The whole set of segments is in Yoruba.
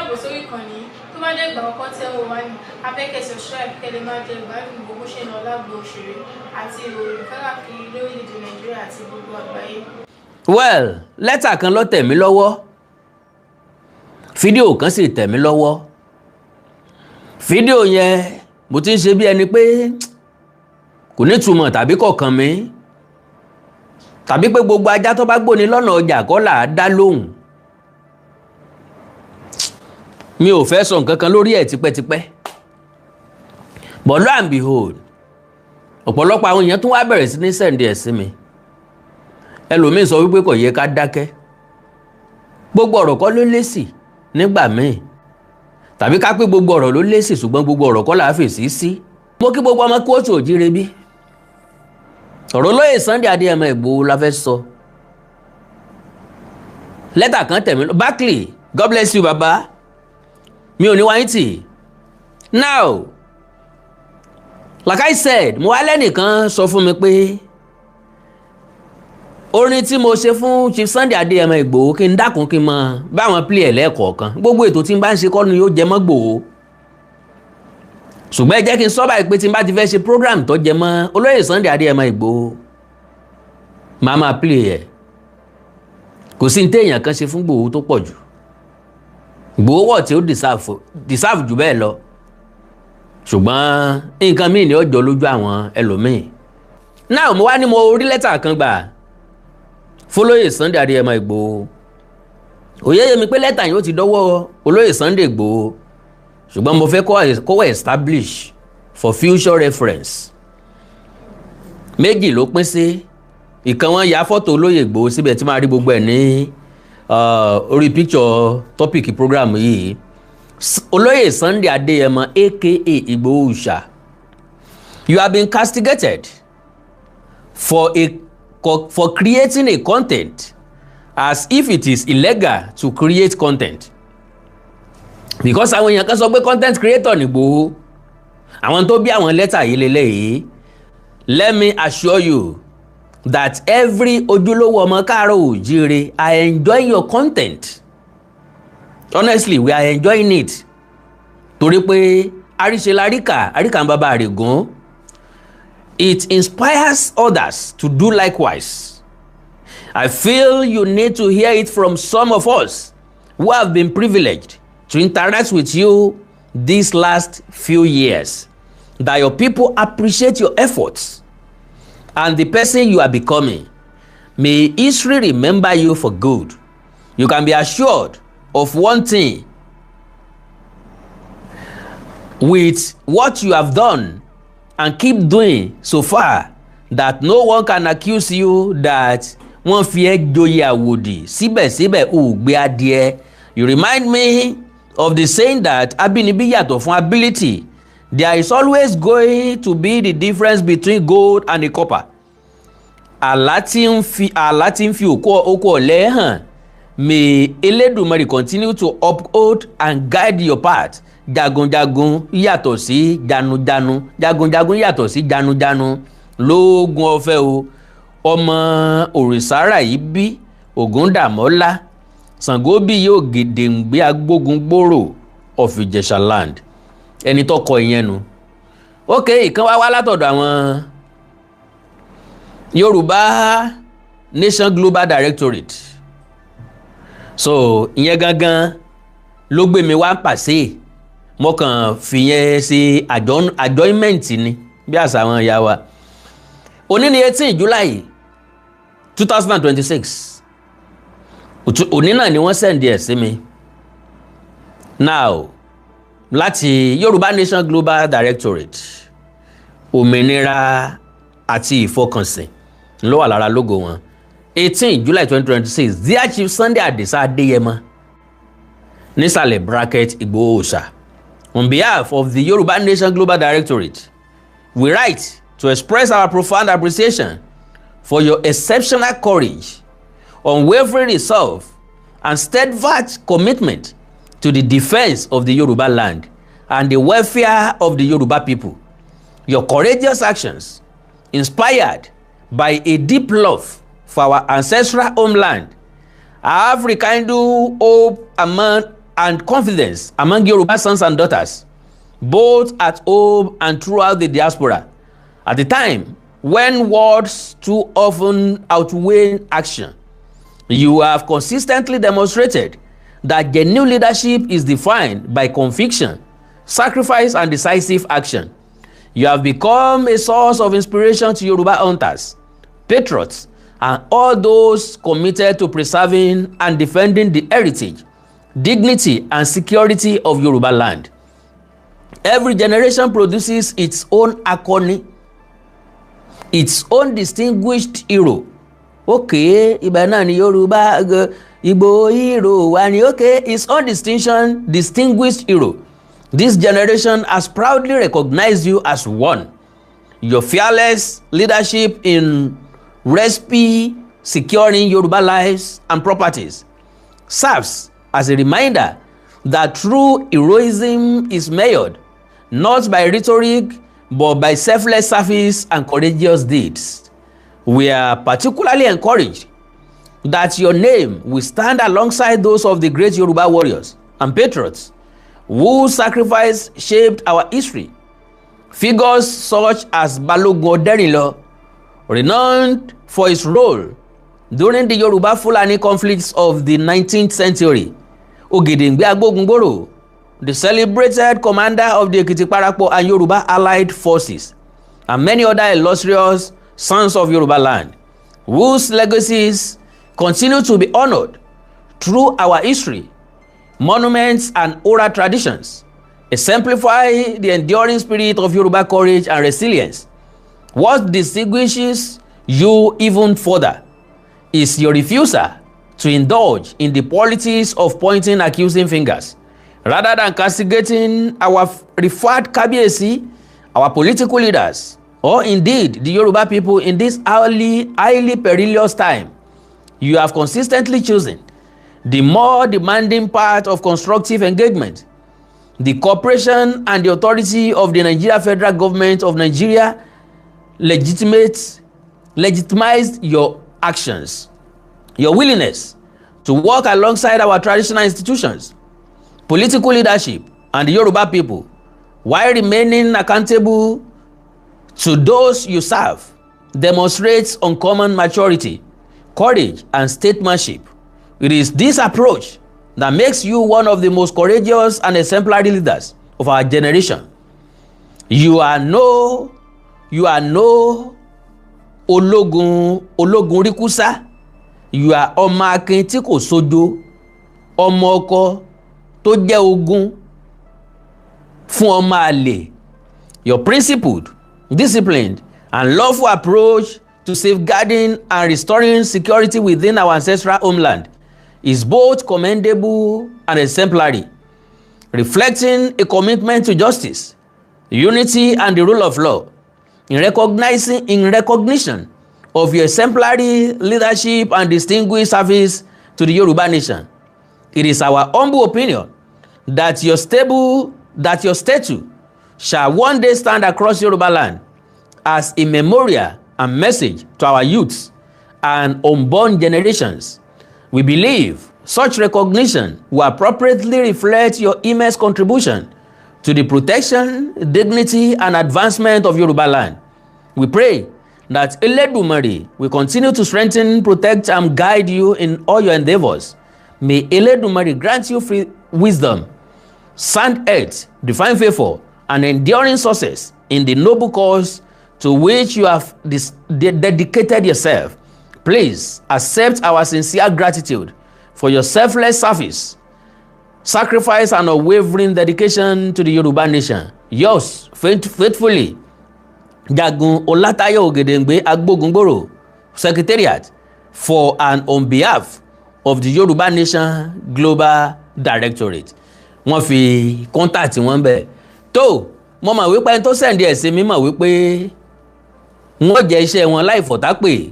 Káàbọ̀ sórí ìkànnì. Tó bá jẹ́ ìgbà àkọ́kọ́ tẹ́ ò wá ní, a fẹ́ kẹ́ subscribe kẹ́ lè máa jẹ ìgbádùn gbogbo ṣe ń lọ lágbo òṣèré àti ìròyìn káàkiri lórílẹ̀‐èdè Nàìjíríà àti gbogbo àgbáyé. Well, lẹ́tà kan ló tẹ̀ mí lọ́wọ́, fídíò kan sì tẹ̀ mí lọ́wọ́. Fídíò yẹn, mo ti ń ṣe bí ẹni pé kò ní túmọ̀ tàbí kọ̀ọ̀kan mi, tàbí pé gbogbo ajá tó bá gbóni lọ́nà ọjà kọ́ là á dá lóhùn. Mi ò fẹ́ sọ nǹkan kan lórí ẹ̀ tipẹ́tipẹ́, but lo and behold, ọ̀pọ̀lọpọ̀ àwọn èèyàn tún wá bẹ̀rẹ̀ sí ní send ẹ̀ sí mi. Ẹlòmíín sọ wípé kò yẹ ká dákẹ́, gbogbo ọ̀rọ̀ kọ́ ló lésì nígbà míì, tàbí ká pé gbogbo ọ̀rọ̀ ló lésì, ṣùgbọ́n gbogbo ọ̀rọ̀ kọ́ là á fèsì sí. Mo kí gbogbo ọmọ káàárọ̀ oòjíire. Bí ọ̀rọ̀ olóyè Sunday Adéyẹmọ Ìgbòho la fẹ́ sọ. Lẹ́tà kan tẹ̀mí. Barkley, God bless you, baba mi ò ní wáyé tì. Now, like I said, mo wá lẹ́nìkan sọ fún mi pé orin tí mo ṣe fún Chief Sunday Adéyẹmọ Ìgbòho, kí n dákun, kí n mọ báwọn play ẹ̀ lẹ́ẹ̀kọ̀ọ̀kan. Gbogbo ètò tí n bá ń ṣe kọ́ ni yóò jẹ mọ́ Ìgbòho, ṣùgbọ́n ẹ jẹ́ kí n sọ báyìí pé tí n bá ti fẹ́ ṣe program tó jẹ mọ́ olóyè Sunday Adéyẹmọ Ìgbòho, màá máa play ẹ̀. Kò sí ní téèyàn kan ṣe fún Ìgbòho tó pọ̀ jù. Ìgbòho wọ̀ tí ó deserve jù bẹ́ẹ̀ lọ, ṣùgbọ́n nǹkan míì ni ó jọ lójú àwọn ẹlòmíì náà. Mo wá ní mo rí lẹ́tà kan gbà fọlóyè Sunday Adéyẹmọ Ìgbòho. Òye yé mi pé lẹ́tà yìí ó ti dọ́wọ́ olóyè Sunday Ìgbòho, ṣùgbọ́n mo fẹ́ kó wà establish for future reference. Méjì ló pín sí. Ìkan, wọn ya fọ́tò olóyè Ìgbòho síbẹ̀ tí máa rí gbogbo ẹ̀ ní orí picture topic program yìí. Olóyè Sunday Adéyẹmọ, aka Ìgbòho Òòṣà, you have been castigated for creating a content as if it is illegal to create content, because àwọn èèyàn kan sọ pé content creator ní Ìgbòho. Àwọn tó bí àwọn lẹ́tà yìí lélẹ́yìí. Let me assure you that every ojúlówó ọmọ káàárọ̀ òjíire are enjoying your content. Honestly, we are enjoying it, torí pé àríṣe laríkà, àríkà ń bàbá àrègún. It inspires others to do likewise. I feel you need to hear it from some of us who have been privileged to interact with you these last few years that your people appreciate your efforts and the person you are becoming. May history remember you for good. You can be assured of one thing: with what you have done and keep doing so far, that no one can accuse you that wọ́n fi ẹ́ joyè àwòdì, síbẹ̀síbẹ̀ ò gbé adìẹ. You remind me of the saying that abínibí yàtọ̀ fún ability. There is always going to be the difference between gold and a copper. Àlá tí ń fi òkú ọ̀lẹ́ hàn. May Elédùmarè continue to uphold and guide your path. Jagunjagun yàtọ̀ sí janujanu, jagunjagun yàtọ̀ sí janujanu. Lóògùn ọ̀fẹ́ o, ọmọ òrìṣàrà yìí bí Ògúndàmọ́lá Ṣàngó bí yóò gèdèǹgbé agbógun gbòòrò of Ìjẹ̀ṣà land. Ẹni tó kọ ìyẹn nu. Ok, ìkan wá wá látọ̀dọ̀ àwọn Yorùbá Nation Global Directorate. So ìyẹn gangan ló gbé mi wá pàṣẹ. Mo kàn fìyẹn ṣe adjournment ni, bí àṣà àwọn ìyá wa. Òní ni 18 July 2026. Òní náà ni wọ́n send ẹ̀ sí mi now láti Yorùbá Nation Global Directorate. Òmìnira àti ìfọkànsìn ló wà lára logo wọn. 18 July 2026. Dear Chief Sunday Adisa Adeyemo, nísàlẹ̀ bracket, Igboho Òòṣà, on behalf of the Yorùbá Nation Global Directorate, we write to express our profound appreciation for your exceptional courage, unwavering resolve and steadfast commitment to the defense of the Yoruba land and the welfare of the Yoruba people. Your courageous actions, inspired by a deep love for our ancestral homeland, have rekindled hope among and confidence among Yoruba sons and daughters, both at home and throughout the diaspora. At the time when words too often outweigh action, you have consistently demonstrated that genuine leadership is defined by conviction, sacrifice, and decisive action. You have become a source of inspiration to Yoruba hunters, patriots, and all those committed to preserving and defending the heritage, dignity, and security of Yoruba land. Every generation produces its own akọni, its own distinguished hero. Okay, ibẹ̀ náà ni Yorùbá Ìgbòho hero wà ní. Okay, its own distinguished hero. This generation has proudly recognized you as one. Your fearless leadership in rescue, securing Yoruba lives and properties, serves as a reminder that true heroism is measured not by rhetoric but by selfless service and courageous deeds. We are particularly encouraged that your name will stand alongside those of the great Yoruba warriors and patriots whose sacrifice shaped our history. Figures such as Balogun Oderinlo, renowned for his role during the Yoruba Fulani conflicts of the 19th century, Ogedengbe Agbogungboro, the celebrated commander of the Ekiti Parapo and Yoruba allied forces, and many other illustrious sons of Yoruba land, whose legacies continue to be honored through our history, monuments, and oral traditions, exemplify the enduring spirit of Yoruba courage and resilience. What distinguishes you even further is your refusal to indulge in the politics of pointing accusing fingers. Rather than castigating our referred Kabiyesi, our political leaders, or indeed the Yoruba people in this highly, highly perilous time, you have consistently chosen the more demanding part of constructive engagement. The cooperation and the authority of the Nigeria Federal Government of Nigeria legitimized your actions. Your willingness to work alongside our traditional institutions, political leadership, and the Yoruba people while remaining accountable to those you serve demonstrates uncommon maturity, courage, and statesmanship. It is this approach that makes you one of the most courageous and exemplary leaders of our generation. You are no ológun ológun ríkúsá. You are ọmọ akin tí kò sojo, ọmọ ọkọ tó jẹ́ ogun fún ọmọ àlè. Your principled, disciplined, and lawful approach to safeguarding and restoring security within our ancestral homeland is both commendable and exemplary, reflecting a commitment to justice, unity, and the rule of law. In recognition of your exemplary leadership and distinguished service to the Yoruba nation, it is our humble opinion that your statue shall one day stand across Yoruba land as a memorial and message to our youths and unborn generations. We believe such recognition will appropriately reflect your immense contribution to the protection, dignity, and advancement of Yoruba land. We pray that Eledumare will continue to strengthen, protect, and guide you in all your endeavors. May Eledumare grant you free wisdom, sound health, divine favor, and enduring success in the noble cause to which you have dedicated yourself. Please accept our sincere gratitude for your selfless service, sacrifice, and unwavering dedication to the Yoruba nation. Yours faithfully, Jagun Olatayo Ogedengbe Agbogungboro, Secretariat for and on behalf of the Yoruba Nation Global Directorate. Wọ́n fi contact wọn bẹ̀. Tó mo mọ̀ wípé ẹni tó send ẹ̀ sí mi mọ̀ wípé wọ́n jẹ́ iṣẹ́ wọn láì fọ̀tá pè,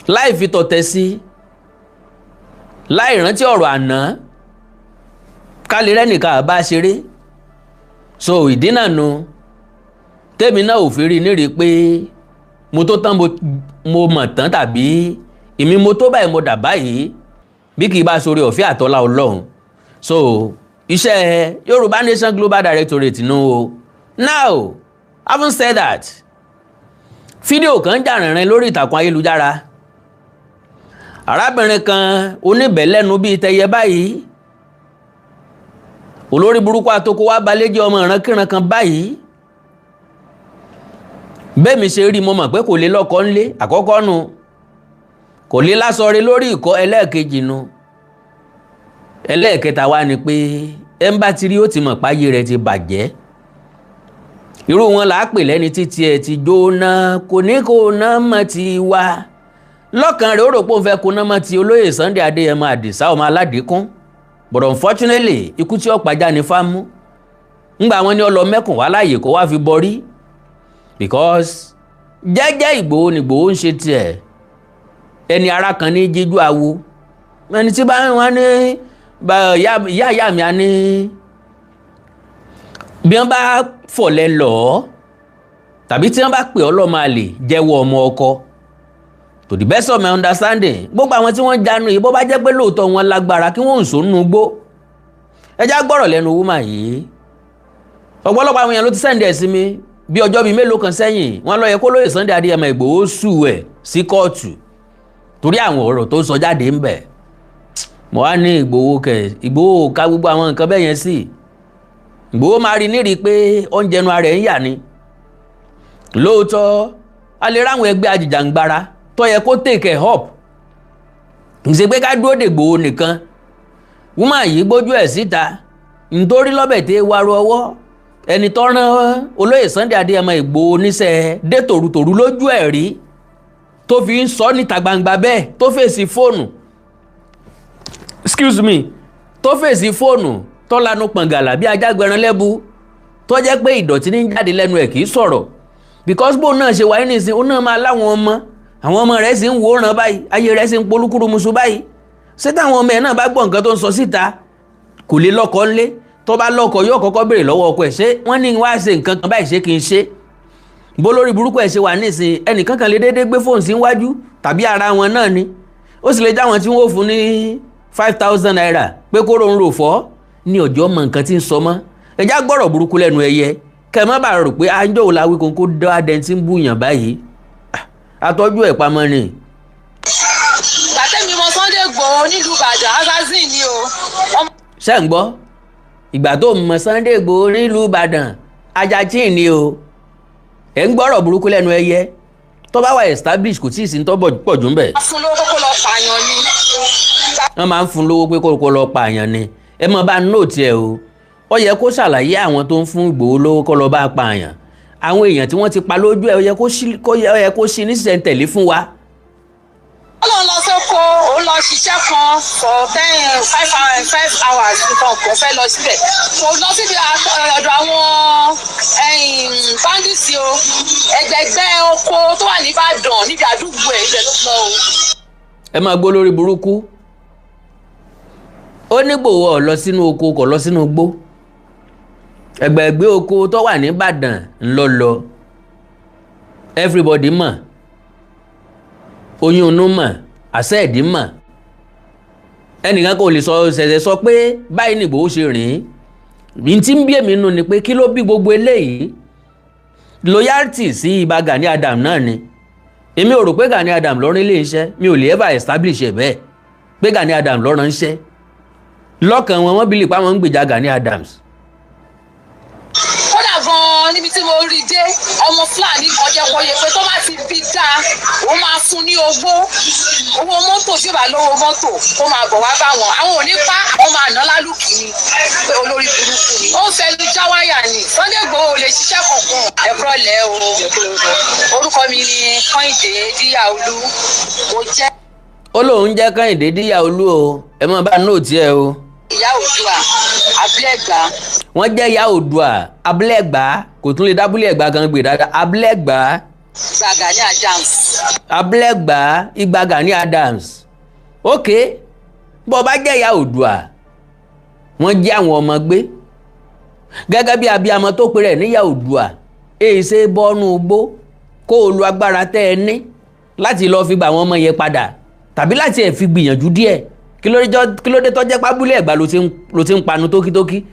láì fi tọ̀tẹ̀ sí, láì rántí ọ̀rọ̀ àná ká lè rẹ́nìkan àbá ṣeré. So ìdí náà nu tèmi náà ò fi rí nírìí pé mo tó tán, mo mọ̀ tán, tàbí èmi mo tó báyìí, mo dà báyìí, bí kì í bá sórí ọ̀fẹ́ àtọ́lá Ọlọ́run. So iṣẹ́ Yorùbá Nation Global Directorate nù o. Now, having said that, fídíò kan jà rìnrìn lórí ìtàkùn ayélujára. Arábìnrin kan oníbẹ̀lẹ́nu bíi tẹyẹ báyìí, olórí burúkú àtòkò wa balẹ̀ jẹ́, ọmọ ìrankíran kan báyìí. Bẹ́ẹ̀ mi ṣe rí, mo mọ̀ pé kò lè lọ́kọ ńlé àkọ́kọ́ nu, kò lè lásọ̀rẹ́ lórí ìkọ́ ẹlẹ́ẹ̀kejì nu. Ẹlẹ́ẹ̀kẹta wá ni pé ẹ ń bá ti rí, ó ti mọ̀ páyé rẹ̀ ti bàjẹ́. Irú wọn là á pè lẹ́ni títí ẹ̀ ti jóná, kò ní kó ná mọ́ ti wá lọ́kàn rẹ̀. Ó rò pé òun fẹ́ kó ná mọ́ ti olóyè Sunday Adéyẹmọ Àdìsá ọmọ aládìkún, but unfortunately, ikú tí ó pàjá ní fámú ńgbà wọn ní ọlọ mẹ́kùn wá láàyè kó wá fi bọrí, because jẹ́jẹ́ Ìgbòho ni Ìgbòho ń ṣe tiẹ̀. Ẹni ara kan ní jíjú awo, ẹni tí bá wọn ní ìyá ìyá mi á ní bí wọ́n bá fọ̀lẹ́ lọ tàbí tí wọ́n bá pè ọ́ lọ́mọ àlè, jẹ́wọ́ ọmọ ọkọ. To the best of my understanding, gbogbo àwọn tí wọ́n jánu yìí, bó bá jẹ́ pé lóòótọ́ wọn lágbára, kí wọ́n ń sọ nínú gbó. Ẹjá gbọ́rọ̀ lẹ́nu woman yìí. Ọ̀pọ̀lọpọ̀ àwọn èèyàn ló ti send ẹ̀ sí mi. Bí ọjọ́ bíi mélòó kan sẹ́yìn, wọ́n ló yẹ kó lóye Sunday Adéyẹmọ Ìgbòho sue ẹ̀ sí kóòtù torí àwọn ọ̀rọ̀ tó sọ jáde ń bẹ̀. Mo wá ní Ìgbòho kẹ̀, Ìgbòho ká gbogbo àwọn nǹkan bẹ́ẹ̀ yẹn sí. Ìgbòho máa rí nírìí pé oúnjẹ nu ara ẹ̀ ń yà ni. Lóòótọ́, a lè ráwọn ẹgbẹ́ ajìjàǹgbara tó yẹ kó take a up, kì í ṣe pé ká dúró de Ìgbòho nìkan. Woman yìí gbójú ẹ̀ síta nítorí lọ́bẹ̀ tẹ́ wàrú ọwọ́ ẹni tó rán olóyè Sunday Adéyẹmọ Ìgbòho níṣẹ́ dé tòrutòru lójú ẹ̀ rí, tó fi ń sọ níta gbangba bẹ́ẹ̀, tó fèsì fóònù, excuse me, tó fèsì fóònù, tó lanu pọ̀ngàlà bí ajágbẹran lẹ́bu, tó jẹ́ pé ìdọ̀tí ní jáde lẹ́nu ẹ̀, kì í sọ̀rọ̀, because bóun náà ṣe wáyé nísìnyí, òun náà máa láwọn ọmọ, àwọn ọmọ rẹ̀ sì ń wòran báyìí, ayé rẹ̀ sì ń polúkúrú musu báyìí. Ṣé táwọn ọmọ ẹ̀ náà bá gbọ́ nǹkan tó ń sọ síta? Kò lè lọ́kọ ńlé. Tó bá lọ́kọ, yóò kọ́kọ́ béèrè lọ́wọ́ ọkọ ẹ̀, ṣé wọ́n ní wá ṣe nǹkan kan báyìí, ṣé kí n ṣe? Bó lórí burúkú ẹ̀ ṣe wà nísìnyí, ẹnìkan kan lè déédéé gbé fóònù sí wájú tàbí ara wọn náà ni. Ó sì lè já wọn tí wọ́n fún ní ₦5,000 pé kó ro ń rò fọ́ ní ọjọ́ mọ nǹkan tí ń sọ mọ́. Ẹjá gbọ́rọ̀ burúkú lẹ́nu ẹyẹ, kẹ́ ẹ má bàa rò pé àjọ òun la wí kónkó dá dẹ́ntì ń búyàn báyìí. Àtọ́jú ẹ̀ pamọ́ ni. Gbàtẹ́mi mọ Sunday Igboho nílùú Ìbàdàn, assassin ni o. Ṣé ń gbọ́? Ìgbà tó mọ Sunday Igboho nílùú Ìbàdàn, ajachin ni o. Ẹ̀ ń gbọ́rọ̀ burúkú lẹ́nu ẹyẹ. Tó bá wà establish, kò tíì sí ní tó pọ̀ jù ń bẹ̀. Fún lówó kókó lọ pààyàn ni. Wọ́n máa ń fún lówó pé kó lọ pààyàn ni. Ẹ mọ̀ bá note ẹ o. Ó yẹ kó ṣàlàyé àwọn tó ń fún Ìgbòho lówó kó lọ bá pààyàn, àwọn èèyàn tí wọ́n ti pa lójú ẹ̀. Ó yẹ kó ṣí ní sísẹ̀ntẹ̀lé fún wa. Ó lóun lọ sóko, òun lọ ṣiṣẹ́ kan for 10, 5 hours, 5 hours nǹkan kò fẹ́ lọ síbẹ̀. Kò lọ síbi ọ̀dọ̀ àwọn bandits o. Ẹgbẹ̀gbẹ́ oko tó wà nìbàdàn níbi àdúgbò ẹ̀, ibẹ̀ ló lọ o. Ẹ máa gbọ́ lórí burúkú. Ó ní Ìgbòho ò lọ sínú oko, kò lọ sínú igbó. Ẹgbẹ̀gbẹ́ oko tó wà nìbàdàn ńlọ lọ. Everybody mọ̀, oyún inú mọ̀, àṣẹ ẹ̀dí mọ̀. Ẹnìkan kò lè sọ ṣẹ̀ṣẹ̀ sọ pé báyìí ní Ìgbòho ṣe rìn. Ní tí ń bí èmi nù ni pé, kí ló bí gbogbo eléyìí? Loyalty sí Ìbà Gani Adam náà ni. Èmi ò rò pé Gani Adam ló rán ilé iṣẹ́. Mi ò lè ever establish ẹ̀ bẹ́ẹ̀ pé Gani Adam ló rán iṣẹ́. Lọ́kàn wọn, wọ́n believe pé àwọn ń gbèjà Gani Adams. Kódà gan-an, níbi tí mo rí dé, ọmọ Fúlàní kan jẹ́ kó yẹ pé tó bá ti bí dáa, òun máa fún ní owó mọ́tò. Tí ó bá lówó mọ́tò, kó máa bọ̀ wá bá wọn. Àwọn ò ní pa, àwọn máa ná lálùkì ni pé olórí burúkú ni. Ó ń fẹnu jáwáyà ni. Sunday Igboho ò lè ṣiṣẹ́ kankan. Ẹ̀kọ́ lẹ́ o. Orúkọ mi ni Kẹ́hìndé Díyàolú, mo jẹ́ Ó lóun jẹ́ Kẹ́hìndé Díyàolú o. Ẹ máa bá note ẹ o. Ìyá Òdua, Abúlé Ẹ̀gbá. Wọ́n jẹ́ ìyá Oòduà, Abúlé Ẹ̀gbá. Kò tún lè dábúlé Ẹ̀gbá kan gbè dáadáa. Abúlé Ẹ̀gbá. Ìgbà Gani Adams. Abúlé Ẹ̀gbá, Ìgbà Gani Adams. Ok, bó bá jẹ́ ìyá Oòduà, wọ́n jẹ́ àwọn ọmọ gbé gẹ́gẹ́ bí abiyamọ tó pe rẹ̀ níyà Oòduà, èyí ṣe bọ́nú gbó kó o lu agbára tẹ́ ẹ ní láti lọ́ọ́ fi gba àwọn ọmọ yẹn padà, tàbí láti ẹ̀ fi gbìyànjú díẹ̀. Kí ló dé tó jẹ́ pábúlé Ẹ̀gbá ló ti ń panu tókítókí?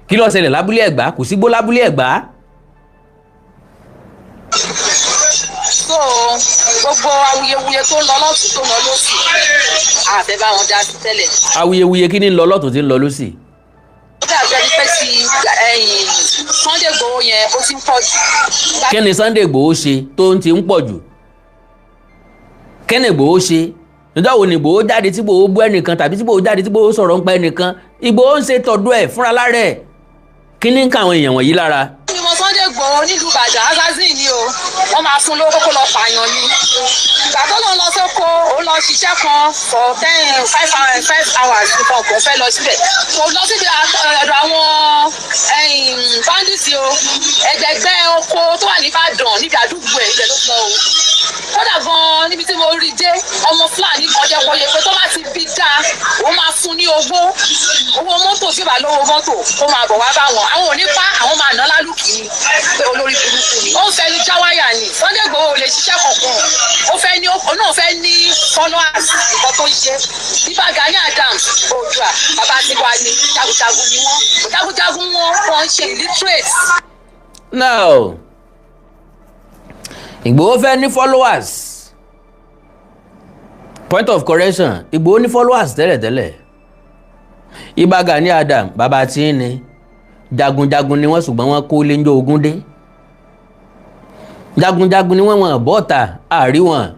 Kí ló ṣẹlẹ̀ lábúlé Ẹ̀gbá? Kò sígbó lábúlé Ẹ̀gbá. So gbogbo awuyewuye tó ń lọ lọ́tún, tó ń lọ lọ́sì, àfẹ́ bá wọn dá sí tẹ́lẹ̀. Awuyewuye kí ni ń lọ lọ́tún tí ń lọ lọ́sì? Ó dàbí ẹni pé ti ẹ̀yìn Sunday Igboho yẹn, ó ti ń pọ̀ jù. Kí ni Sunday Igboho ṣe tó ń ti ń pọ̀ jù? Kí ni Igboho ṣe? Níjọ́ wo ni Igboho jáde tí Igboho bú ẹnìkan, tàbí tí Igboho jáde tí Igboho sọ̀rọ̀ ń pa ẹnìkan? Igboho ń ṣe tọ̀dọ̀ ẹ̀ fúnra lára ẹ̀. Kí ni ń ka àwọn èèyàn wọ̀nyí lára? Ni mo Sunday Igboho nílùú Ìbàdàn, assassin ni o. Wọ́n máa fún lówó kó lọ pààyàn ni. Ìgbà tó lọ sóko, ó lọ ṣiṣẹ́ kan for 10, 5 hours, 5 hours nǹkan kò fẹ́ lọ síbẹ̀. Kò lọ síbi ọ̀dọ̀ àwọn bandits o. Ẹgbẹ̀gbẹ́ oko tó wà ní Ìbàdàn, níbi àdúgbò ẹ̀, ibẹ̀ ló lọ o. Kódà gan-an, níbi tí mo rí dé, ọmọ Fúlàní kan jẹ́ kó yẹ pé tó bá ti bí dáa, òun máa fún ní owó mọ́tò. Tí ó bá lówó mọ́tò, kó máa bọ̀ wá bá wọn. Àwọn ò ní pa, àwọn máa ná lálùkì ni, pé olórí burúkú ni. Ó ń fẹnu já wáyà ni. Sunday Igboho ò lè ṣiṣẹ́ kankan. Ó fẹ́ ní, ó náà fẹ́ ní followers. Nǹkan tó ń ṣe, Ìbà Gani Adams, Oòduà bàbá tiwa ni. Jagunjagun ni wọ́n, jagunjagun wọn, wọ́n ń ṣe illiterate. Now, Ìgbòho fẹ́ ní followers. Point of correction: Ìgbòho ní followers tẹ́lẹ̀tẹ́lẹ̀. Ìbà Gani Adam, bàbá tí ń ní jagunjagun ni wọ́n, ṣùgbọ́n wọ́n kó léńjọ́ ogun dé. Jagunjagun ni wọ́n, wọ́n bọ́ọ̀tà àrí wọn.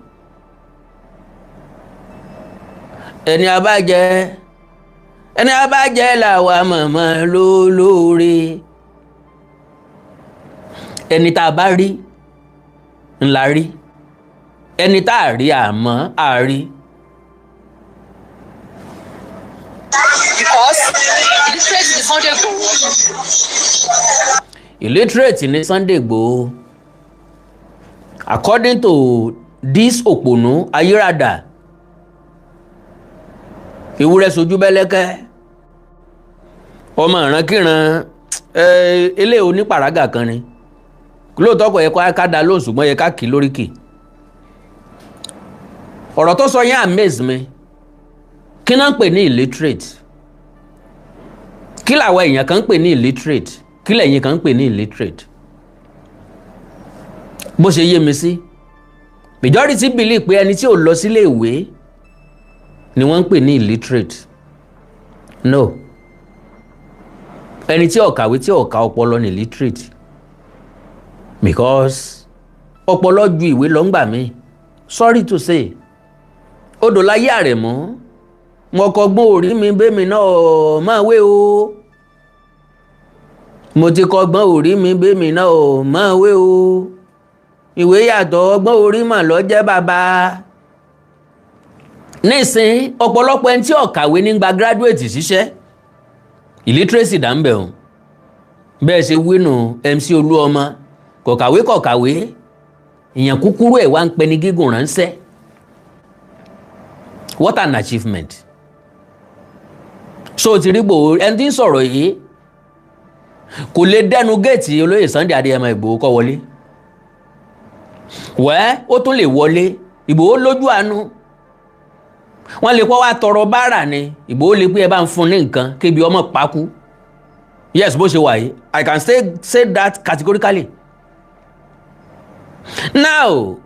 Ẹni abájẹ, ẹni abájẹ làwa mọ̀mọ́ lólóore. Ẹni tá a bá rí ńlá rí, ẹni tá a rí àmọ́ a rí. Because illiterate ni Sunday Igboho. Illiterate ni Sunday Igboho, according to this òpònú ayírádà, ewúrẹ́ sojú bẹ́lẹ́kẹ́, ọmọ ìrankíran eléyìí, onípàrágà kan ni. Lóòótọ́, kò yẹ ká dá lóhùn, ṣùgbọ́n yẹ ká kì í lóríkì. Ọ̀rọ̀ tó sọ yẹn amaze mi. Kí náà ń pè ní illiterate? Kí làwọn èèyàn kan ń pè ní illiterate? Kí lẹ̀yin kan ń pè ní illiterate? Bó ṣe yé mi sí, majority believe pé ẹni tí ò lọ sílé ìwé ni wọ́n ń pè ní illiterate. No, ẹni tí ò kàwé, tí ò ka ọpọlọ ní illiterate, because ọpọlọ ju ìwé lọ ń gbà mí. Sorry to say, odò láyé àrẹ̀mú, mo kọgbọ́n orí mi bẹ́mi náà máa wé o. Mo ti kọgbọ́n orí mi bẹ́mi náà máa wé o. Ìwé yàtọ̀, ọgbọ́n orí mà lọ jẹ́ bàbá. Nísìn, ọ̀pọ̀lọpọ̀ ẹni tí ò kàwé ní gba graduate ṣiṣẹ́. Illiteracy dà ń bẹ̀ o. Bẹ́ẹ̀ ṣe wínú MC Olúọmọ, kò kàwé, kò kàwé. Ìyẹn kúkúrú ẹ̀ wá ń pẹ́ ní gígùn ránṣẹ́. What an achievement! So ti rí Ìgbòho, ẹni tí ń sọ̀rọ̀ yìí kò lè dẹnu géètì olóyè Sunday Adéyẹmọ Ìgbòho kọ́ wọlé. Wẹ́ ó tún lè wọlé. Ìgbòho lójú àánú, wọ́n lè kọ́ wá tọrọ báárà ni. Ìgbòho lè pé ẹ bá ń fún ní nǹkan kébi ọmọ pákú. Yes, bó ṣe wà yìí, I can say that categorically. Now,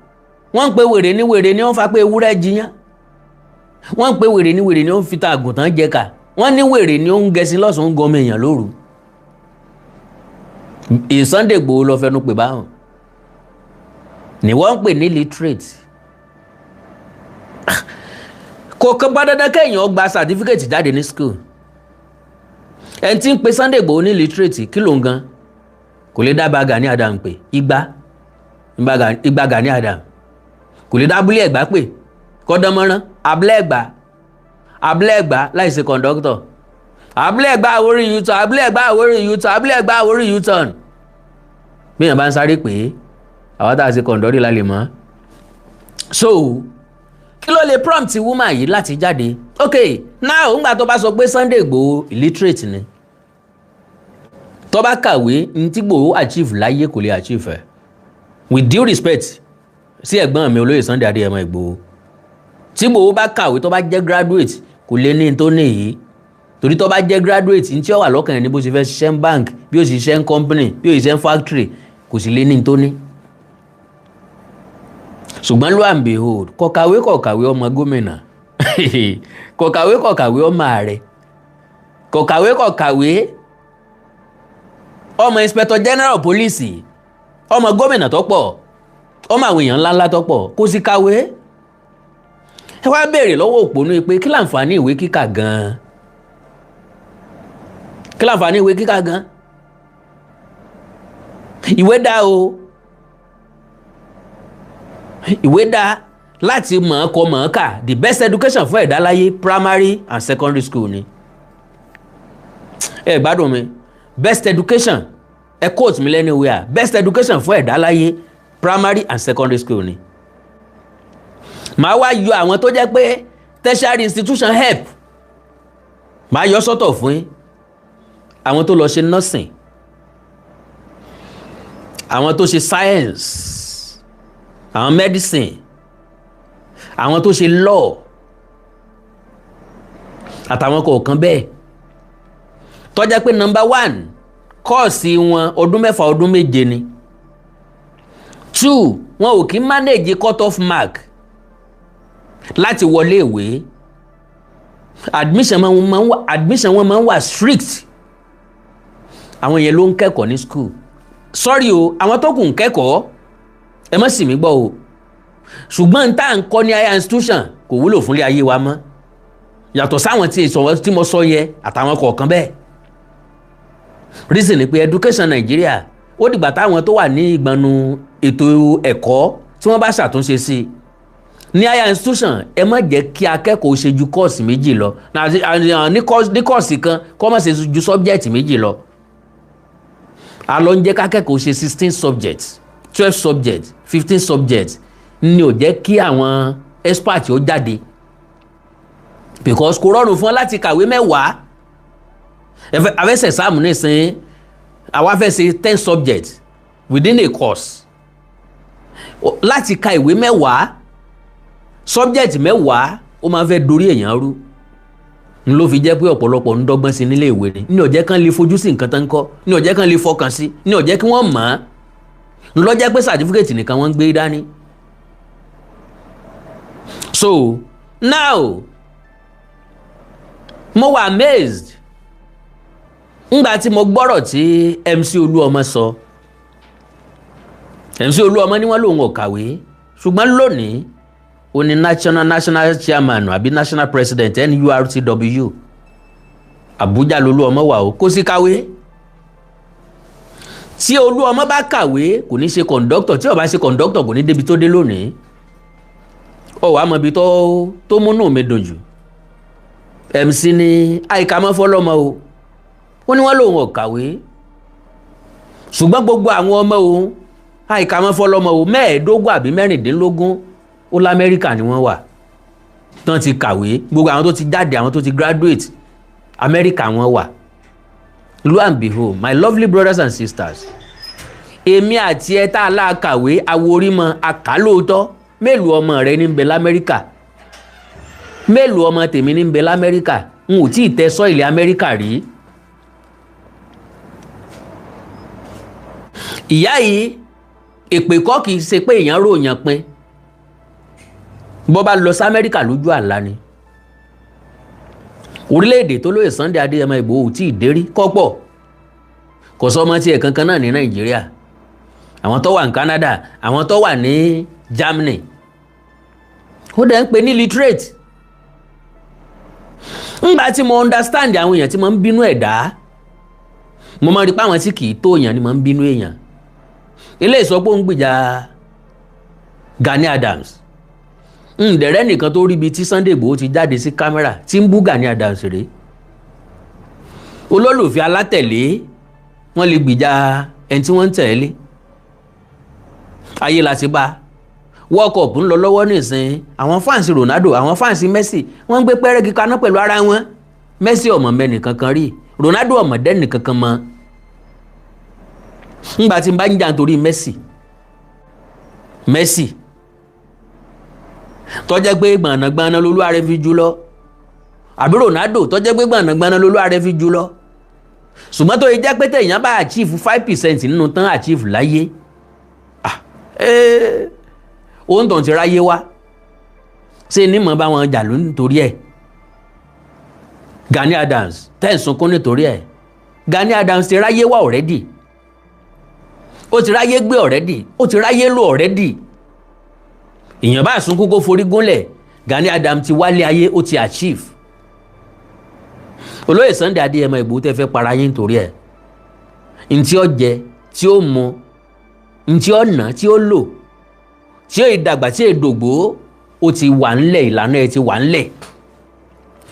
wọ́n ń pe wèrè ní wèrè ní wọ́n fa pé ewúrẹ́ jiyàn. Wọ́n ń pe wèrè ní wèrè ní wọ́n fi ta àgùntàn jẹ ká. Wọ́n ní wèrè ní ó ń gẹṣin lọ́sàn-án, ń gọmọ èèyàn lóru. Sunday Igboho lọ fẹnu pè báwọn ni wọ́n ń pè ní illiterate. Kò kàn bá dandan kéèyàn gba certificate jáde ní school. Ẹni tí ń pe Sunday Igboho ní illiterate, kí ló ń gan kò lè dábàá Gani Adam pé igba Gani Adam kò lè dábúlé Ẹ̀gbá pé kọ́dánmọ́rán abúlé Ẹ̀gbá, abúlé Ẹ̀gbá láìsí kọ̀ǹdọ́tọ̀, abúlé Ẹ̀gbá Àwórì U-turn, abúlé Ẹ̀gbá Àwórì U-turn, abúlé Ẹ̀gbá Àwórì U-turn. Bí èèyàn bá ń sáré pé àwọn tá a ṣe kọ̀ǹdọ́rì la lè mọ̀. So kí ló lè prompt woman yìí láti jáde? Ok, now, ńgbà tó bá sọ pé Sunday Igboho illiterate ni, tó bá kàwé, ní tí Igboho achieve láyé, kò lè achieve ẹ̀. With due respect sí ẹ̀gbọ́n mi, olóyè Sunday Adéyẹmọ Ìgbòho, tí Ìgbòho bá kàwé, tó bá jẹ́ graduate, kò Kò lè ní tó ní yìí, torí tó bá jẹ́ graduate, ní tí ó wà lọ́kàn ẹ̀ ní bó ṣe fẹ́ ṣiṣẹ́ ní bank, bí ó ṣe ṣiṣẹ́ ní company, bí ó ṣe ṣiṣẹ́ ní factory. Kò sì lè ní tó ní. Ṣùgbọ́n lo and behold, kọ̀kàwé kọ̀kàwé, ọmọ gómìnà, kọ̀kàwé kọ̀kàwé, ọmọ ààrẹ, kọ̀kàwé kọ̀kàwé, ọmọ Inspector General Police, ọmọ gómìnà tó pọ̀, ọmọ àwọn èèyàn ńláńlá tó pọ̀, kò sì kàwé. Ẹ wá béèrè lọ́wọ́ òpònú pé kí láǹfààní ìwé kíkà gan-an? Kí láǹfààní ìwé kíkà gan-an? Ìwé dá o, ìwé dá láti mọ̀ ọ́ kọ, mọ̀ ọ́ kà. The best education fún ẹ̀dá láyé, primary and secondary school ni. Ẹ gbádùn mi, best education, ẹ quote mi anywhere, best education fún ẹ̀dá láyé, primary and secondary school ni. Màá wá yọ àwọn tó jẹ́ pé tertiary institution help, màá yọ sọ́tọ̀ fún yín: àwọn tó lọ ṣe nursing, àwọn tó ṣe science, àwọn medicine, àwọn tó ṣe law, àtàwọn kọ̀ọ̀kan bẹ́ẹ̀ tó jẹ́ pé number one, course wọn ọdún 6, ọdún 7 ni. Two, wọn ò kí manage cut off mark láti wọlé ìwé. Admission wọn máa ń wà strict. Àwọn yẹn ló ń kẹ́kọ̀ọ́ ní school. Sorry o, àwọn tó kù ń kẹ́kọ̀ọ́, ẹ má sì mí gbọ́ o, ṣùgbọ́n tá à ń kọ́ ní higher institution kò wúlò fúnlé ayé wa mọ́, yàtọ̀ sáwọn tí ìsọ̀rọ̀ tí mo sọ yẹ àtàwọn kọ̀ọ̀kan bẹ́ẹ̀. Reason ni pé education Nàìjíríà, ó dìgbà táwọn tó wà ní ìgbọ̀nù ètò ẹ̀kọ́ tí wọ́n bá ṣàtúnṣe sí i ní higher institution. Ẹ má jẹ́ kí akẹ́kọ̀ọ́ ṣe ju course 2 lọ ní course kan, kó má ṣe ju subject 2 lọ. A lọ ń jẹ́ kákẹ́kọ̀ọ́ ṣe 16 subjects, 12 subjects, 15 subjects ni ò jẹ́ kí àwọn expert ó jáde, because kò rọrùn fún ọ láti kàwé 10. Afẹ́sẹ̀ sáàmù nísìnyí, àwa fẹ́ ṣe 10 subjects within a course. Láti ka ìwé 10, subject 10, ó máa fẹ́ dorí èèyàn rú. N ló fi jẹ́ pé ọ̀pọ̀lọpọ̀ ń dọ́gbọ́n sí nílé ìwé ni ní ó jẹ́ kán lè fojú sí nǹkan tó ń kọ́, ní ó jẹ́ kán lè fọkàn sí, ní ó jẹ́ kí wọ́n mọ̀ ọ́n. Ń lọ jẹ́ pé certificate nìkan wọ́n ń gbé dání. So now, mo wà amazed ngbà tí mo gbọ́rọ̀ tí MC Olúọmọ sọ. MC Olúọmọ ní wọ́n lòun ò kàwé, ṣùgbọ́n lónìí ó ní national chairman àbí national president NURTW. Àbújá lolúọmọ wà ó, kó sì kàwé. Tí Olúọmọ bá kàwé, kò ní ṣe conductor. Tí ó bá ṣe conductor, kò ní débi tó dé lónìí. Ó wàá mọ ibi tó múnú mi dùn jù. MC ní àìkàmọ́ fọlọ́mọ o. Ó ní wọ́n lòun ò kàwé, ṣùgbọ́n gbogbo àwọn ọmọ òun, àìkàmọ́ fọlọ́mọ o, 15 àbí 16, ó l'Amẹ́ríkà ni wọ́n wà tán ti kàwé. Gbogbo àwọn tó ti jáde, àwọn tó ti graduate, Amẹ́ríkà wọ́n wà. Lo and behold, my lovely brothers and sisters, èmi àti ẹ tá a lá kàwé, aworímọ àkálóòótọ́. Mélòó ọmọ rẹ ní ń bẹ l'Amẹ́ríkà? Mélòó ọmọ tèmi ní ń bẹ l'Amẹ́ríkà? N ò tí ì tẹ soil Amẹ́ríkà rí. Ìyá yìí, èpè kọ́, kì í ṣe pé èèyàn ròyàn pin. Bọ́ bá lọ sí Amẹ́ríkà lójú àlá ni. Orílẹ̀-èdè tó lóye Sunday Adéyẹmọ Ìgbòho tí ì dérí kọ́pọ̀, kò sọ ọmọ tiẹ̀ kankan náà ní Nàìjíríà. Àwọn tó wà ní Canada, àwọn tó wà ní Germany, ó dẹ̀ ń pè ní literate. Ńgbà tí mo understand àwọn èèyàn tí mo ń bínú ẹ̀dá, mo máa rí pé àwọn tí kì í tó èèyàn ni mo ń bínú èèyàn. Eléyìí sọ pé ó ń gbìjà Gani Adams. Ǹdẹ̀rẹ́ nìkan tó ríbi tí Sunday Igboho ti jáde sí camera tí ń bú Gani Adams rèé. Olólùfẹ́ alátẹ̀lé, wọ́n lè gbìjà ẹni tí wọ́n ń tẹ̀lé. Ayé la ti bá. World Cup ń lọ lọ́wọ́ nísìnyí. Àwọn fans Ronaldo, àwọn fans Messi, wọ́n ń gbé pẹ́rẹ́gì kaná pẹ̀lú ara wọn. Messi ọmọ mẹ́nì kankan rí, Ronaldo ọmọ dẹ́nì kankan mọ́. Ńgbà tí n bá ń jà nítorí Messi, Messi tó jẹ́ pé gbọ̀nàgbọ̀nà lolúwarẹ̀ fi jù lọ. Àbí Ronaldo tó jẹ́ pé gbọ̀nàgbọ̀nà lolúwa rẹ̀ fi jù lọ. Ṣùgbọ́n tó yẹ jẹ́ pé téèyàn bá achieve 5% nínú tán achieve láyé, ah, òun tó ń ti ráyé wá ṣé ní mọ̀ bá wọn jà ló nítorí ẹ̀? Gani Adams tẹ́ ń sunkún nítorí ẹ̀, Gani Adams ti ráyé wá already, ó ti ráyé gbé already, ó ti ráyé lò already. Èèyàn bá sunkún kó forí gúnlẹ̀, Gani Adams ti wálé ayé, ó ti achieve. Olóyè Sunday Adéyẹmọ Ìgbòho tẹ́ fẹ́ para yín nítorí ẹ̀, ntí ó jẹ, tí ó mu, ntí ó ná, tí ó lò, tí ó ìdàgbà, tí ó ìdògbò, ó ti wà ńlẹ̀, ìlànà ẹ̀ ti wà ńlẹ̀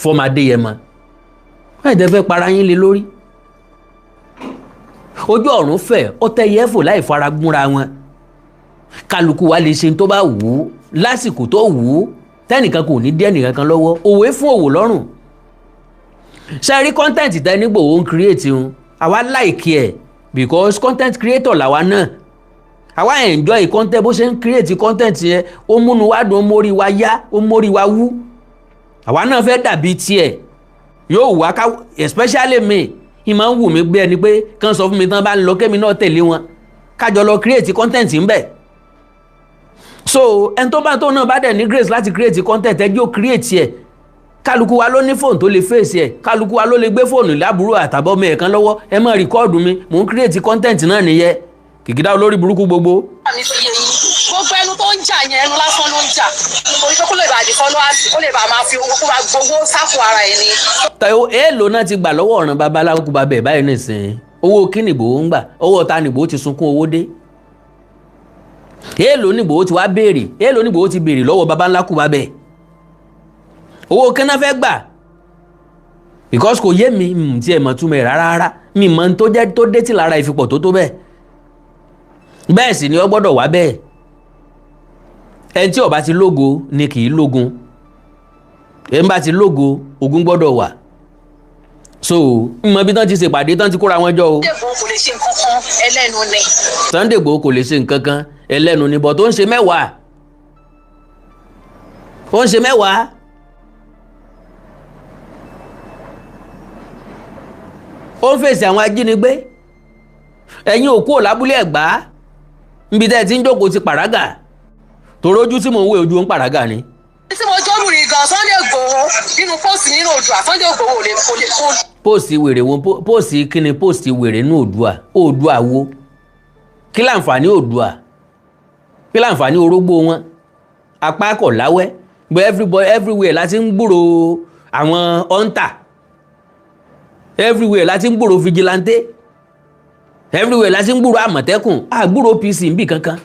fọmọ Adéyẹmọ. Báyìí tẹ́ fẹ́ para yín lé lórí, ojú ọ̀run fẹ̀, ó tẹ́ yẹ́fò láì fara gúnra wọn. Kálukú wa lè ṣe tó bá wù ú lásìkò tó wù ú, tẹ́nìkan kò ní dí ẹnìkan kan lọ́wọ́. Òwe fún òwò lọ́rùn. Ṣe rí content tẹ́ nígbò ó ń create un, àwa like ẹ̀ because content creator làwa náà. Àwa enjoy content bó ṣe ń create content yẹn. Ó múnú wa dùn, ó mórí wa yá, ó mórí wa wú. Àwa náà fẹ́ dàbí tiẹ̀. Yóò wá ká, especially me, ìmọ̀ ń wù mí gbé ẹni pé kán sọ fún mi tán bá ń lọ, kémi náà tẹ̀lé wọn, kájọ lọ create content ń bẹ̀. So ẹni tó bá tó náà bá dẹ̀ ní grace láti create content, ẹ jẹ́ ó create ẹ̀. Kálukú wa ló ní fóònù tó lè fèsì ẹ̀, kálukú wa ló lè gbé fóònù lábúrò àtàbọ̀mọ ẹ̀ kan lọ́wọ́. Ẹ má record mi, mò ń create content náà nìyẹn. Kìkìdá olórí burúkú gbogbo. Mi ti yé yín, gbogbo ẹnu tó ń jà yẹn, ẹnu lásán ló ń jà, torí pé kó lè bá di followers, kó lè bá máa fi owó, kó máa gbowó sápò ara ẹni. Tàyọ̀ èèlò náà ti gbà lọ́wọ́ ọ̀ràn babaláwo kú babẹ̀ báyìí nìsín. Owó kí nìgbò ń gbà? Owó ta nìgbò ti sunkún owó dé? Èèlò nìgbò ti wá béèrè? Èèlò nìgbò ti béèrè lọ́wọ́ babańlá kú babẹ̀? Owó kí náà fẹ́ gbà? Because kò yé mi tí ẹ mọ̀ túmọ̀ ẹ̀ rárá rárá. Mi mọ̀ n tó jẹ́ tó dé tí lára ìfipọ̀ tó tó bẹ́ẹ̀. Bẹ́ẹ̀ sì ni ó gbọ́dọ̀ wá bẹ́ẹ̀. Ẹni tí ó bá ti lógo ni kì í lógun. Ẹni bá ti lógo, ogun gbọ́dọ̀ wà. So mọ bí tán ti ṣèpàdé, tán ti kóra wọn jọ o. Sunday Igboho kò lè ṣe nǹkan kan, ẹlẹ́nu ni. Sunday Igboho kò lè ṣe nǹkan kan, ẹlẹ́nu ni, bọ̀ tó ń ṣe mẹ́wàá, ó ń ṣe mẹ́wàá. Ó ń fèsì àwọn ajínigbé. Ẹ̀yin òkú ò lábúlé Ẹ̀gbá níbi tẹ́ ẹ ti ń jókòó ti pàrágà, torójú tí mò ń wé ojú ń pàrágà ni. Tí mo jọ́bìnrin gan, Sunday Igboho nínú post nínú Oòduà, Sunday Igboho ò lè kò lè kó. Post wèrè wo? Post kíni? Post wèrè ní Oòduà? Oòduà wo? Kí láǹfààní Oòduà? Kí láǹfààní orógbó wọn? Apá kọ̀ láwẹ́ gbé. Everybody everywhere láti ń gbúrò àwọn hunter, everywhere láti ń gbúrò vigilante, everywhere láti ń gbúrò Àmọ̀tẹ́kùn. Àgbúrò OPC níbì kankan.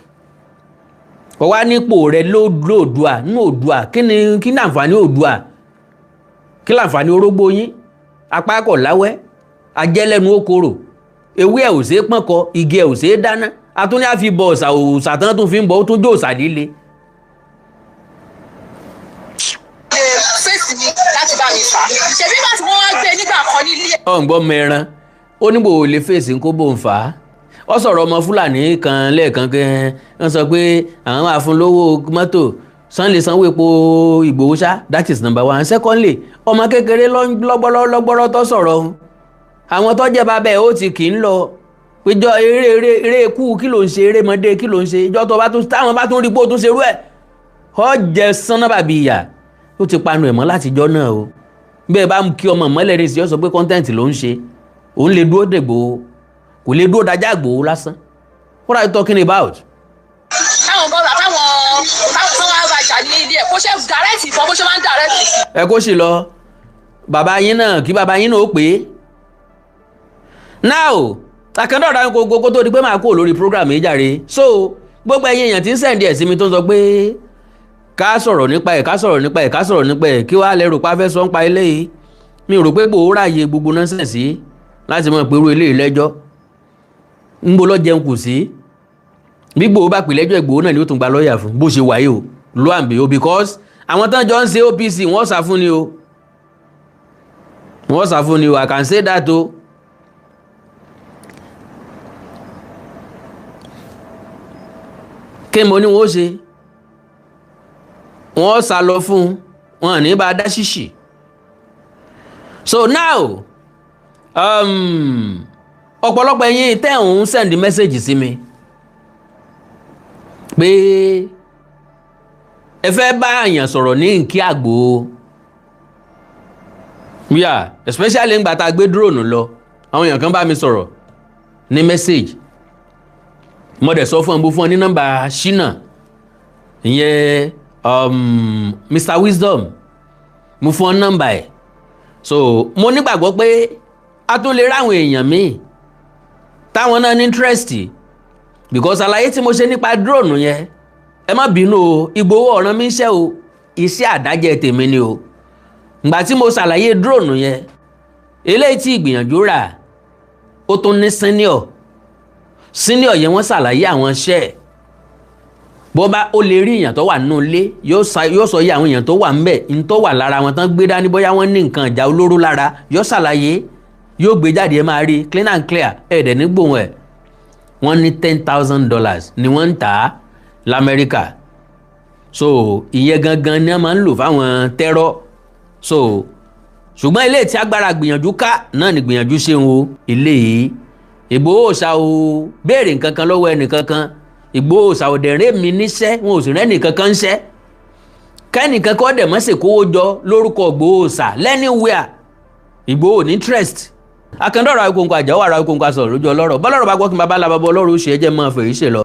Kò wá nípò rẹ lóòdùà ní Oòduà. Kí ni, kí ní àǹfààní Oòduà? Kí láǹfààní orógbó yín? Apá kọ̀ láwẹ́, ajẹ́lẹ́nu okòrò, ewé ẹ̀ ò ṣeé pọ́nkọ, igi ẹ̀ ò ṣeé dáná. Atúní àfi bọ òòṣà, òòṣà tán tún fi ń bọ, ó tún jó òòṣà líle. Lè fèsì mi láti bá mi fà á, ṣebí bá tí wọ́n wá gbé nígbà kan nílé. Ọ̀ǹgbọ́n mẹ́ran ó níbo ò lè fèsì kó bò ń fà á. Ó sọ̀rọ̀ ọmọ Fúlàní kan lẹ́ẹ̀kan kẹ́ wọ́n sọ pé àwọn máa fún lówó mọ́tò sàn lè sanwó epo Ìgbòho ṣá. That is number one. Secondly, ọmọ kékeré lọ́gbọ́rọ́ lọ́gbọ́rọ́ tó sọ̀rọ̀ ọ̀hún, àwọn tó jẹ́ bàbá ẹ̀ ó ti kì í lọ péjọ eré eré eré ikú. Kí ló ń ṣe? Eré mọ́dé kí ló ń ṣe? Ìjọ tó bá tún táwọn bá tún rí pé ó tún ṣerú ẹ̀, ọ jẹ sanná bàbí ìyà. Ó ti panu ẹ̀ mọ́ látijọ́ náà o. Bẹ́ẹ̀ bá kí ọmọ mọ́lẹ̀ ní ìsìn, yóò sọ pé content ló ń ṣe. Òun lè dúró dègbò, kò lè dúró dájà gbòó lásán. What are you talking about? Táwọn bọ́ọ̀lù àtàwọn táwọn wá bàjá ní ilé ẹ̀, kó ṣe direct ìbọn bó ṣe máa ń direct. Ẹ kó sì lọ bàbá yín náà, kí bàbá yín náà ó pè é. Now, àkàndọ̀dà gbogbo kó tó di pé máa kó lórí program yìí jàre. So gbogbo ẹ̀yin èèyàn tí ń send ẹ̀ sí mi, tó ń sọ pé ká sọ̀rọ̀ nípa ẹ̀, ká sọ̀rọ̀ nípa ẹ̀, ká sọ̀rọ̀ nípa ẹ̀, kí wàá lẹ́rù pa fẹ́ sọ ń pa eléyìí, mi ò rò pé gbòó ráàyè gbogbo nonsense láti mọ̀ pé irú eléyìí lẹ́jọ́ ń bo lọ́ jẹun kù sí. Bí Ìgbòho bá pè lẹ́jọ́, Ìgbòho náà ni ó tún gba lọ́ọ̀yà fún bó ṣe wáyé o. Lo and behold, because àwọn tán jọ ń ṣe OPC, wọ́n sá fún ni o, wọ́n sá fún ni o. I can say that o. Kí mo ní wọ́n ṣe? Wọ́n sá lọ fún un, wọn ní bá a dá ṣíṣì. So now, ọ̀pọ̀lọpọ̀ ẹ̀yin tẹ́ ń send message sí mi pé ẹ fẹ́ bá àyàn sọ̀rọ̀ ní nkí àgbò, yeah, especially ńgbà tá a gbé drone lọ, àwọn èèyàn kan bá mi sọ̀rọ̀ ní message. Mo dẹ̀ sọ fún ọ, mo fún ọ ní nọ́mbà Shina, ìyẹn Mr Wisdom, mo fún ọ nọ́mbà ẹ̀. So mo nígbàgbọ́ pé a tún lè ráwọn èèyàn míì táwọn náà ní interest, because àlàyé tí mo ṣe nípa drone yẹn, ẹ má bínú o, Ìgbòho ọ̀ràn mi ń ṣẹ́ o, iṣẹ́ àdájẹ́ tèmi ni o. Ìgbà tí mo ṣàlàyé drone yẹn, eléyìí tí ìgbìyànjú rà, ó tún ní senior senior yẹn, wọ́n ṣàlàyé àwọn iṣẹ́ ẹ̀. Bó bá ó lè rí èèyàn tó wà nínú ilé, yóò sọ yé àwọn èèyàn tó wà ńbẹ̀ ń tó wà lára wọn tán gbé dání, bóyá wọ́n ní nǹkan ìjà olóró lára, yóò ṣàlàyé, yóò gbé jáde, ẹ máa rí clean and clear, ẹ̀ dẹ̀ ní gbóhùn ẹ̀. Wọ́n ní $10,000 ni wọ́n ń tà á l'Amẹ́ríkà. So ìyẹn gangan ni wọ́n máa ń lò fáwọn terror. So ṣùgbọ́n ilé tí agbára gbìyànjú ká náà ni gbìyànjú ṣe ń wo ilé yìí. Ìgbòho ṣá o béèrè nǹkan kan lọ́wọ́ ẹnìkankan, Ìgbòho ṣá ò dẹ̀ rẹ́ mi níṣẹ́, wọn ò sì rẹ́ nìkankan ṣẹ́, kẹ́nìkan kọ́ dẹ̀ mọ́ ṣèkówó jọ lórúkọ Ìgbòho ṣá lẹ́niwíà. Ìgbòho ní interest akandọ́rọ̀ Awikonko àjàwọ̀ ara Awikonko asọ̀rọ̀ lójú ọlọ́rọ̀ bọ́lọ́rọ̀ bá gbọ́ kí n bàbá làbàbọ̀ ọlọ́rọ̀ ó ṣe é jẹ́ mọ́ fèyí ṣe lọ.